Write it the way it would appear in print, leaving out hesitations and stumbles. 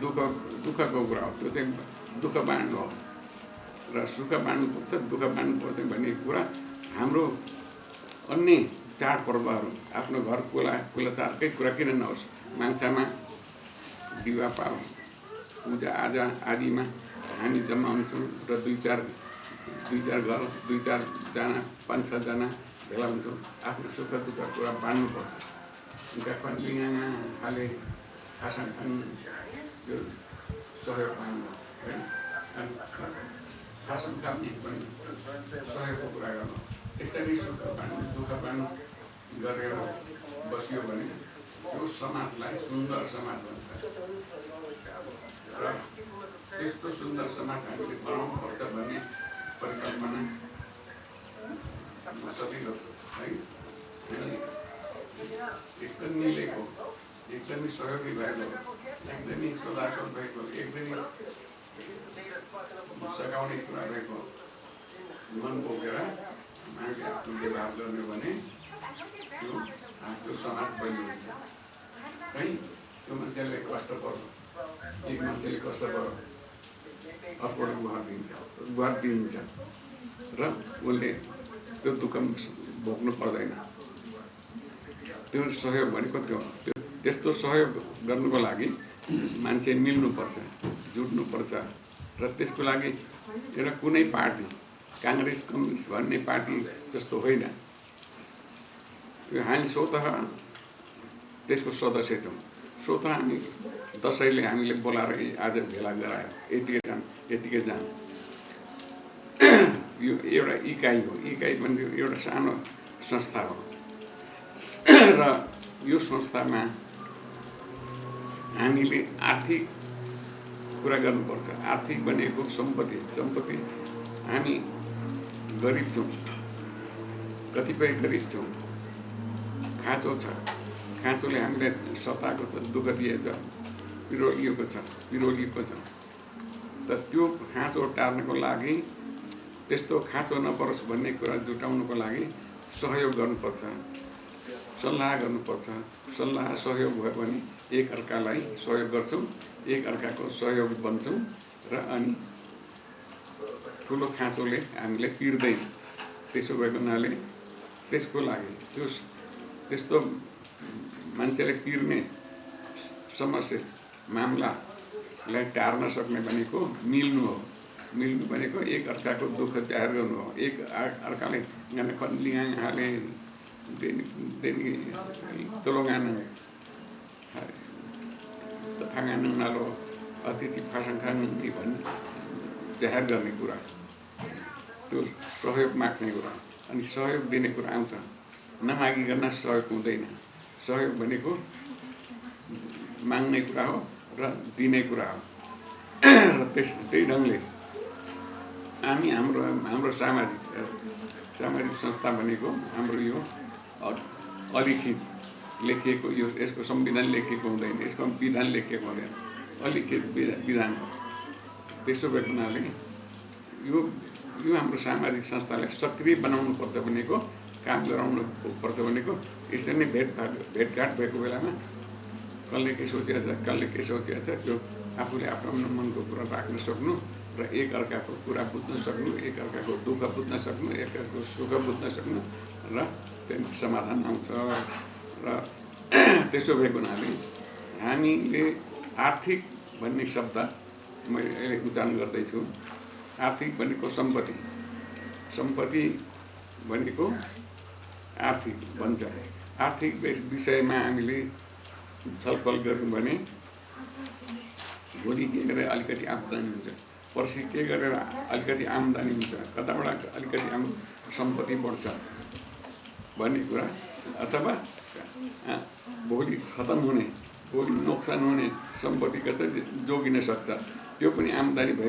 दुःखको कुरा हो। त्यो चाहिँ दुःख बाँड्नु हो र सुख बाँड्नुपर्छ, दुःख बाँड्नुपर्छ भन्ने कुरा हाम्रो अन्य चाडपर्वहरू आफ्नो घर कुलाचारकै कुरा किन नहोस्, मान्छेमा विवाह पाव पूजा आजा आदिमा हामी जम्मा हुन्छौँ र दुई चार घर 2-4 जना 5-7 जना भेला हुन्छौँ। आफ्नो सुख दुःख कुरा बाँड्नुपर्छ। उनका लिङ्गा खाले खासा खान यो सहयोग पाउनु खासन खाने पनि सहयोगको कुरा गर्नु। यसरी सुख बाँड्नु दुःख बाँड्नु गरेर बसियो भने त्यो समाजलाई सुन्दर समाज बन्छ र यस्तो सुन्दर समाज हामीले बनाउनुपर्छ भन्ने परिकल्पना सकिएको छ है। एकदम मिलेको, एकदमै सहयोगी भएको, एकदमै सदासोध भएको, एकदमै सघाउने कुरा भएको मन बोकेर हामीले आफ्नो व्यवहार गर्ने भने त्यो समाज बलियो हुन्छ है। त्यो मान्छेले कष्ट पर्छ, एक मान्छेले कष्ट पर्छ अर्कोले गुहार दिन्छ र उसले त्यो दुःख भोग्नु पर्दैन। त्यो सहयोग भनेको त्यो त्यस्तो सहयोग गर्नुको लागि मान्छे मिल्नुपर्छ, जुट्नुपर्छ र त्यसको लागि एउटा कुनै पार्टी काङ्ग्रेस कम्युनिस्ट भन्ने पार्टी जस्तो होइन। हामी स्वतः त्यसको सदस्य छौँ। स्वतः हामी दसैँले हामीले बोलाएर आज भेला गरायो, यतिकै जाम यो एउटा इकाइ हो। इकाइ भन्ने एउटा सानो संस्था हो र यो संस्थामा हामीले आर्थिक कुरा गर्नुपर्छ। आर्थिक भनेको सम्पत्ति हामी गरिब छौँ, कतिपय गरिब छौँ, खाँचो छ, खाँचोले हामीलाई सताएको छ, दुःख दिएछ, पिरोलिएको छ। त त्यो खाँचो टार्नको लागि, त्यस्तो खाँचो नपरोस् भन्ने कुरा जुटाउनुको लागि सहयोग गर्नुपर्छ, सल्लाह गर्नुपर्छ। सल्लाह सहयोग भयो भने एक अर्कालाई सहयोग गर्छौँ, एक अर्काको सहयोग बन्छौँ र अनि ठुलो खाँचोले हामीलाई पिर्दैन। त्यसो भएको हुनाले त्यसको लागि त्यस्तो मान्छेले पिर्ने समस्या मामलालाई टार्न सक्ने भनेको मिल्नु हो। मिल्नु भनेको एक अर्काको दुःख जाहेर गर्नु हो। एक अर्काले लिहाले तोलोगान थागान नालो अतिथि फासन खानु भन्ने जाहेर गर्ने कुरा, त्यो सहयोग माग्ने कुरा। अनि सहयोग दिने कुरा आउँछ, नमागिकन सहयोग हुँदैन। सहयोग भनेको माग्ने कुरा हो र दिने कुरा हो र त्यही ढङ्गले हामी हाम्रो सामाजिक संस्था भनेको हाम्रो यो अलिखित लेखिएको, यो यसको संविधान लेखिएको हुँदैन, यसको विधान लेखिएको हुँदैन, अलिखित विधान हो। त्यसो भएको हुनाले यो हाम्रो सामाजिक संस्थालाई सक्रिय बनाउनु पर्छ भनेको, काम गराउनु पर्छ भनेको यसरी नै भेटघाट भएको बेलामा कसले के सोचेको छ, कसले के सोचेको छ, त्यो आफूले आफ्नो मनको कुरा राख्न सक्नु र एक अर्काको कुरा बुझ्न सक्नु, एक अर्काको दुःख बुझ्न सक्नु, एक अर्काको सुख बुझ्न सक्नु र त्यहाँदेखि समाधान आउँछ। र त्यसो भएको हुनाले हामीले आर्थिक भन्ने शब्द मैले उच्चारण गर्दैछु। आर्थिक भनेको सम्पत्ति भनेको आर्थिक भन्छ। आर्थिक विषयमा हामीले छलफल गऱ्यौँ भने भोलि के गरेर अलिकति आम्दानी हुन्छ, पर्सि के गरेर अलिकति आम्दानी हुन्छ, कताबाट अलिकति सम्पत्ति बढ्छ भन्ने कुरा, अथवा भोलि खतम हुने, भोलि नोक्सान हुने सम्पत्ति कसरी जोगिन सक्छ, त्यो पनि आम्दानी भएको